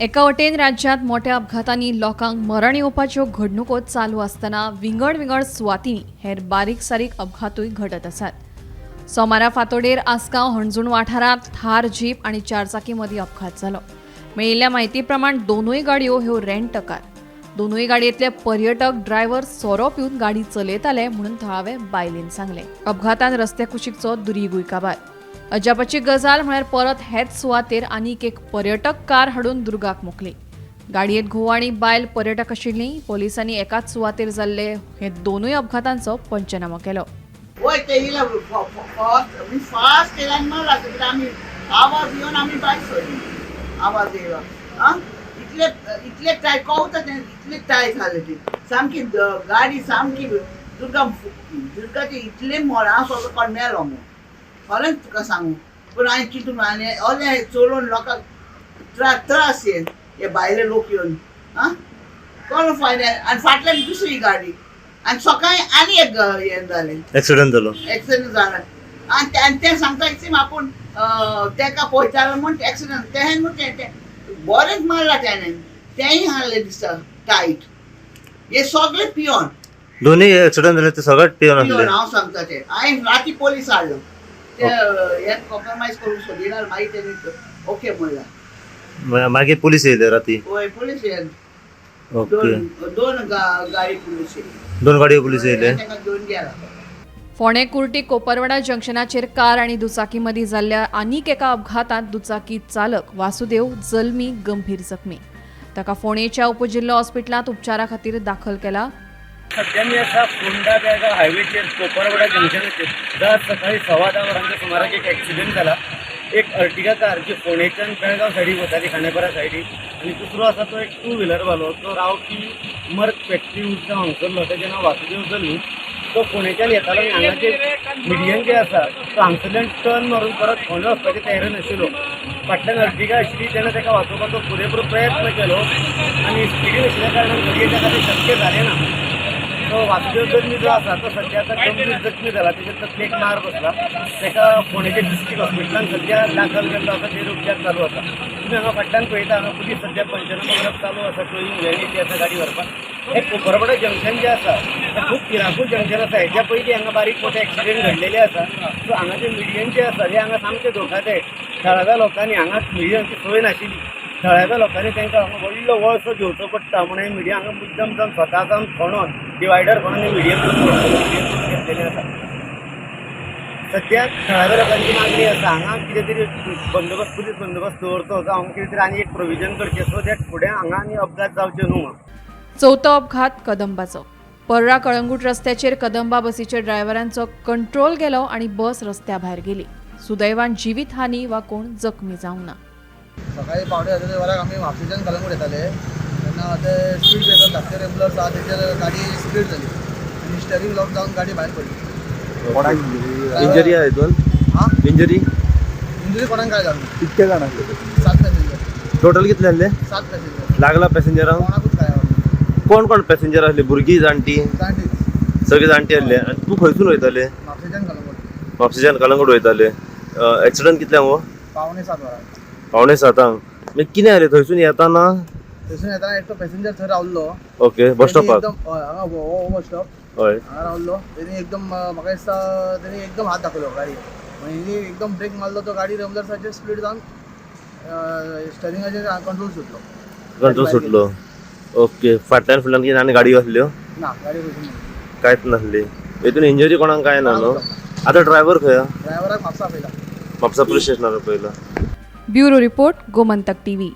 एका वटेन राज्यांत मोठ्या अपघातांनी लोकांक मरण येवपाच्यो घडणुको चालू आसतना विंगड विंगड सुवातींनी हेर बारीक सारीक अपघातूय घडत आसात. सोमारा फांतोडेर आसगांव हणजूण वाठारांत थार जीप आनी चारचाकी मदीं अपघात जालो. मेळिल्ल्या म्हायती प्रमाण दोनूय गाडयो ह्यो रेंट कार. दोनूय गाडयेंतले पर्यटक ड्रायव्हर सोरो पिवन गाडी चलयताले म्हणून थळावे बायलेन सांगलें. अपघातान रस्त्या कुशीकचो दुरीगूय काबार. अजापाची गजाल म्हळ्यार परत हेच सुवातेर आनीक एक पर्यटक कार हाडून दुर्गाक मोखली. गाडयेंत घोव आनी बायल पर्यटक आशिल्लीं. पोलिसांनी एकाच सुवातेर जाल्ले हे दोनूय अपघातांचो पंचनामो केलो. वय, ते येयला फास्ट, फास्ट येयला आनी मारला. कित्याक आमी आवाज येवन आमी भायर सरली. आवाज येयलो आं, इतले इतले टायट कवता तें, इतले टायट जालें ती सामकी गाडी सामकी दुर्गा दुर्गाचे इतले मोड. हांव सगळो कोण मेलो म्हूण खरेंच तुका सांगू, पूण हांवें चिंतून आनी ओले चलोवन लोकांक त्रास हे हे भायले लोक येवन आं कोण फायदे. आनी फाटल्यान दुसरी गाडी आनी सकाळी आनी एक हें जालें. एक्सिडंट जालो. एक्सिडंट जाला आनी ते सांगता की आपूण तेका पळयतालो म्हूण एक्सिडंट तें न्हू, तें तें बरेंच मारला तेणें, तेंय हाडलें दिसता टायट. हे सगळे पियोन. दोन्ही एक्सिडंट जाले ते सगळे पिवन पियोन. आसले. हांव सांगता तें, हांवें राती पोलीस हाडलो ते हे कॉम्प्रोमायज करूंक सोदिना. मागीर तेणी ओके म्हणलां. मागीर पोलीस येयले राती? वय, पोलीस येयले. ओके. दोन दोन गाडी पोलीस येयली. दोन गाडयो पोलीस येयले. तांकां घेवन गेला. फोंडें कुर्टी कोपरवाडा जंक्शनाचेर कार आनी दुचाकी मदीं जाल्ल्या आनीक एका अपघातांत दुचाकी चालक वासुदेव जल्मी गंभीर जखमी. ताका फोंडेच्या उपजिल्हो हॉस्पिटलांत उपचारा खातीर दाखल केला. सध्या मी आसा फोंडा बेळगांव हायवेचेर कोपरवाडा जंक्शनाचेर. दर सकाळी 10:15 वरांच्या सुमाराक एक एक्सिडंट जाला. एक अर्टिगा कार जी फोंडेच्यान बेळगांव सायडीक वताली, खांडेपारा सायडीक, आनी दुसरो आसा तो एक टू व्हिलरवालो, तो रावपी मर्क फॅक्टरी उदकां हांगसरलो, तेजें नांव वासुदेव जल्मी. तो फोंडेच्यान येतालो आनी हांगाचे मिडियन जे आसा तो हांगसरल्यान टर्न मारून परत फोंडे वचपाचे तयारेन आशिल्लो. फाटल्यान अर्टिगा आशिल्ली तेन्ना ताका वाचोवपाचो पुरेपूर प्रयत्न केलो आनी स्पिडीन आशिल्ल्या कारणान घडये ताका तें शक्य जालें ना. तो वासुदेव जल्मी जो आसा तो सद्या आतां गंभीर जखमी जाला. तेच्या तकलेक मार बसला. ताका फोंडेच्या डिस्ट्रिक्ट हॉस्पिटलान सद्या दाखल केल्लो आसा. तेजेर उपचार चालू आसा. तुमी हांगा फाटल्यान पळयता, हांगा पुलीस सद्या पंचनामो करप चालू आसा. टोईंग व्हॅनी जी आसा गाडी व्हरपाक. हे कोपरवाडा जंक्शन जें आसा हें खूब भिरांकूळ जंक्शन आसा. हेच्या पयलीं हांगा बारीक मोठे एक्सिडंट घडलेले आसा. सो हांगाचे मिडियन जे आसा हे हांगा सामकें धोकादायक. थळाव्या लोकांनी, हांगा मिडियनची सोय नाशिल्ली, थळाव्या लोकांनी तांकां हांगा व्हडलो वळसो घेवचो पडटा म्हणून हे मिडिया हांगा मुद्दम जावन स्वता जावन खणोन, डिवायडर खणोन हे मिडियन करून घेतलेलें आसा. सद्या थळाव्या लोकांची मागणी आसा, हांगा कितें तरी बंदोबस्त, पुलीस बंदोबस्त दवरचो जावं हांगा कितें तरी आनी एक प्रोविजन करचें, सो that फुडें हांगा आनी अपघात जावचे न्हू म्हणून. चवथो अपघात कदंबाचो. पर्रा कळंगूट रस्त्याचेर कदंबा बसीच्या ड्रायव्हरांचो कंट्रोल गेलो आनी बस रस्त्या भायर गेली. सुदैवान जिवीत हानी वा कोण जखमी जावंक ना. सकाळी 6:45 वराक आमी म्हापशेच्यान कलंगूट येताले तेन्ना ते स्पीड ब्रेकर धाकटे रेंबलर्स आहा तेचेर गाडी स्पीड जाली आनी स्टेरिंग लॉक जावन गाडी भायर पडली. कोणाक इंजरी आहा हितून? हां? इंजरी? इंजरी कोणाक काय जावंक ना. कितके जाण आसले? सात पॅसेंजर. टोटल कितले आसले? सात पॅसेंजर. लागला पॅसेंजरांक? कोणाकूच काय ना. कोण कोण पॅसेंजर आसले? भुरगीं, जाणटी? जाणटीच. सगळी जाणटी आसले. आनी तूं खंयसून वयताले? म्हापशेच्यान कलंगूट. म्हापशेच्यान कलंगूट वयताले. एक्सिडंट कितल्यांक हो? 6:45 वराक. 6:45. मागीर कितें जालें थंयसून येताना? थंयसून येताना एकटो पॅसेंजर थंय रावल्लो. ओके, बस तेणी स्टॉपाक? एकदम, हय, हांगा हो बस स्टॉप. हांगा रावल्लो. तेणी एकदम म्हाका दिसता तेणी एकदम हात दाखयलो गाडी, मागीर एकदम ब्रेक मारलो, तो गाडी रमलर्साचेर स्पीड जावन स्टेरिंगाचेर कंट्रोल सुटलो. कंट्रोल सुटलो. ओके, फाटल्यान फुडल्यान कितें आनी गाडी आसल्यो? ना, गाडी वचून ना. कांयच नासली. हितून इंजरी कोणाक कांय ना न्हू? आतां ड्रायव्हर खंय आहा? ड्रायव्हराक म्हापसा आपयला. म्हापसा पुलीस स्टेशनार पयला. Bureau report, Gomantak TV.